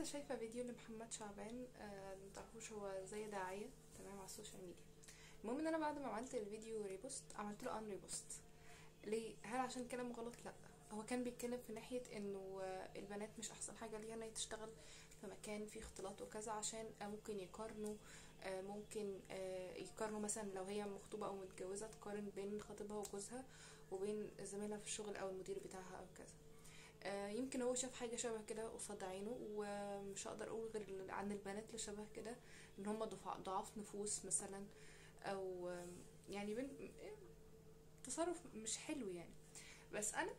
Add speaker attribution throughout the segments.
Speaker 1: لسه شايفه فيديو لمحمد شعبان، متعرفوش هو زي داعيه تمام على ال social media. المهم ان انا بعد ما عملت الفيديو repost عملت له unrepost. ليه؟ هل عشان كلام غلط؟ لا، هو كان بيتكلم في ناحية انه البنات مش احسن حاجة ليها ان هي تشتغل في مكان فيه اختلاط وكذا، عشان ممكن يقارنوا، ممكن يقارنوا مثلا لو هي مخطوبه او متجوزة تقارن بين خطيبها وجوزها وبين زميلها في الشغل او المدير بتاعها او كذا. يمكن هو شاف حاجة شبه كده قصاد عينه، ومش هقدر اقول غير عن البنات اللي شبه كده ان هم ضعاف نفوس مثلا، او يعني تصرف مش حلو يعني. بس انا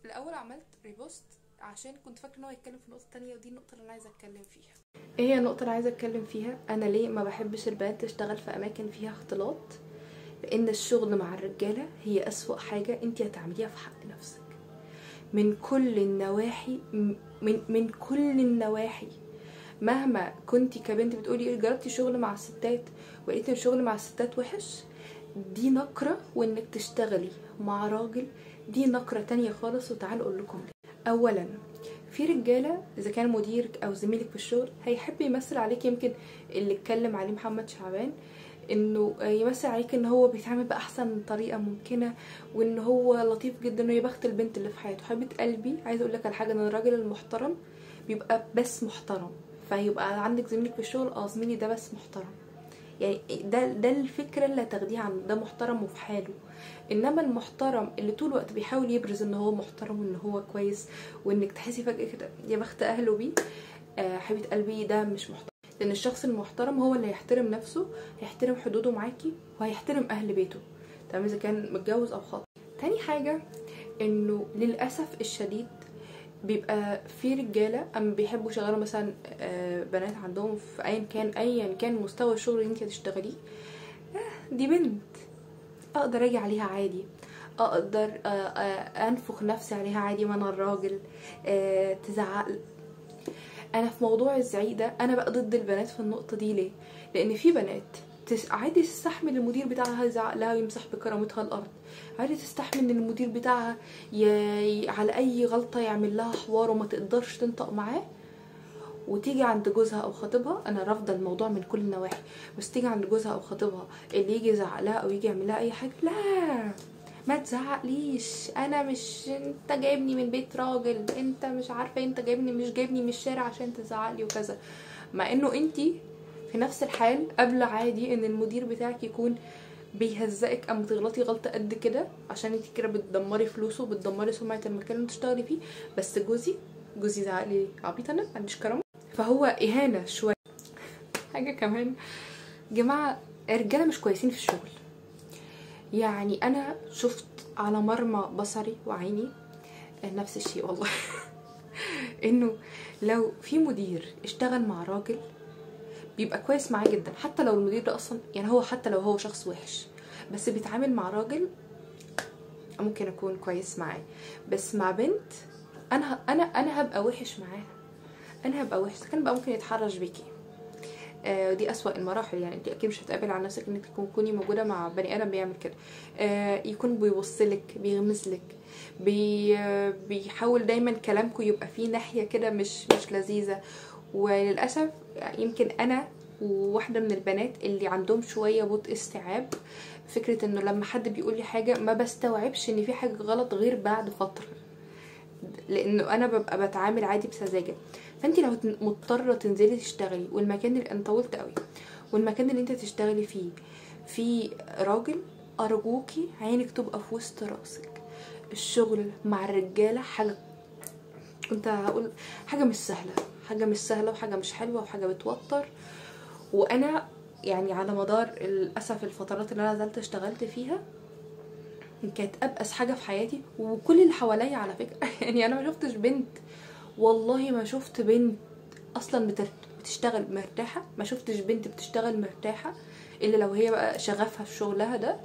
Speaker 1: الاول عملت repost عشان كنت فاكره ان هو هيتكلم في نقطة تانية، ودي النقطة اللي انا عايزه اتكلم فيها. ايه هي النقطة اللي عايزه اتكلم فيها؟ انا ليه ما بحبش البنات تشتغل في اماكن فيها اختلاط؟ لان الشغل مع الرجالة هي اسوأ حاجة انت هتعمليها في حق نفسك من كل النواحي، من كل النواحي. مهما كنتي كبنت بتقولي جربتي شغل مع الستات ولقيتي الشغل مع الستات وحش، دي نقرة، وانك تشتغلي مع راجل دي نقرة تانية خالص. وتعالوا اقول لكم ليه. اولا، في رجالة اذا كان مديرك او زميلك في الشغل هيحب يمثل عليك، يمكن اللي اتكلم عليه محمد شعبان انه يمثل عليك ان هو بيتعامل باحسن طريقه ممكنة، وان هو لطيف جدا، ويا بخت البنت اللي في حياته. حبيبه قلبي، عايزه اقول لك على حاجة، ان الراجل المحترم بيبقى بس محترم. فيبقى عندك زميلك في الشغل، زميلي ده بس محترم، يعني ده الفكرة اللي هتاخديها عنه، ده محترم وفي حاله. انما المحترم اللي طول الوقت بيحاول يبرز ان هو محترم وان هو كويس، وانك تحسي فجاة كده يا بخت اهله بيه، حبيبه قلبي ده مش محترم. لان الشخص المحترم هو اللي هيحترم نفسه، هيحترم حدوده معاكي، وهيحترم اهل بيته، تمام، اذا كان متجوز او خاطب. تاني حاجة، انه للاسف الشديد بيبقى في رجاله اما بيحبوا يشغلوا مثلا بنات عندهم في ايا كان مستوى الشغل اللي انت هتشتغليه، دي بنت اقدر اجي عليها عادي، اقدر انفخ نفسي عليها عادي، ما انا الراجل، تزعق. انا في موضوع الزعيق ده انا بقى ضد البنات في النقطة دي. ليه؟ لان في بنات عادي تستحمل المدير بتاعها يزعق لها ويمسح بكرامتها الارض، عادي تستحمل ان المدير بتاعها على اي غلطه يعمل لها حوار وما تقدرش تنطق معاه، وتيجي عند جوزها او خطيبها. انا رافضه الموضوع من كل النواحي، بس تيجي عند جوزها او خطيبها اللي يجي يزعق لها او يجي يعمل لها اي حاجة، لا ما تزعقليش، انا مش انت جايبني من بيت راجل، انت مش عارفه انت جايبني مش جايبني من الشارع عشان تزعقلي وكذا. مع انه انتي في نفس الحال قبل عادي ان المدير بتاعك يكون بيهزقك اما تغلطي غلطه قد كده، عشان انتي كده بتدمري فلوسه وبتدمري سمعه المكان اللي تشتغلي فيه. بس جوزي زعقلي، عبيطه انا، ما عنديش كرامة، فهو اهانه شوية. حاجة كمان جماعة، الرجالة مش كويسين في الشغل. يعني انا شفت على مرمى بصري وعيني نفس الشيء والله انه لو في مدير اشتغل مع راجل بيبقى كويس معاه جدا، حتى لو المدير ده اصلا يعني هو حتى لو هو شخص وحش، بس بيتعامل مع راجل ممكن اكون كويس معاه. بس مع بنت انا انا انا هبقى وحش معاها، انا هبقى وحش. كان بقى ممكن يتحرش بيكي، دي اسوأ المراحل. يعني انت اكيد مش هتقابل على نفسك انك تكوني موجودة مع بني ادم بيعمل كده، يكون بيوصلك، بيغمزلك، بيحاول دايما كلامكم يبقى فيه ناحية كده مش لذيذة. وللاسف يمكن انا وواحدة من البنات اللي عندهم شوية بطء استيعاب، فكرة انه لما حد بيقول لي حاجة ما بستوعبش ان في حاجة غلط غير بعد فترة، لانه انا ببقى بتعامل عادي بسذاجه. فانت لو مضطرة تنزلي تشتغلي، والمكان اللي انا طولت قوي، والمكان اللي انت تشتغلي فيه في راجل، ارجوكي عينك تبقى في وسط راسك. الشغل مع الرجالة حاجة، كنت هقول حاجة مش سهلة، حاجة مش سهلة، وحاجه مش حلوة، وحاجه بتوتر. وانا يعني على مدار للاسف الفترات اللي انا نزلت اشتغلت فيها كانت ابأس حاجة في حياتي، وكل اللي حواليا على فكرة يعني انا ما شفتش بنت، والله ما شفت بنت اصلا بتشتغل مرتاحة، ما شفتش بنت بتشتغل مرتاحة الا لو هي بقى شغفها في شغلها ده،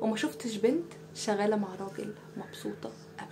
Speaker 1: وما شفتش بنت شغالة مع راجل مبسوطة ابدا.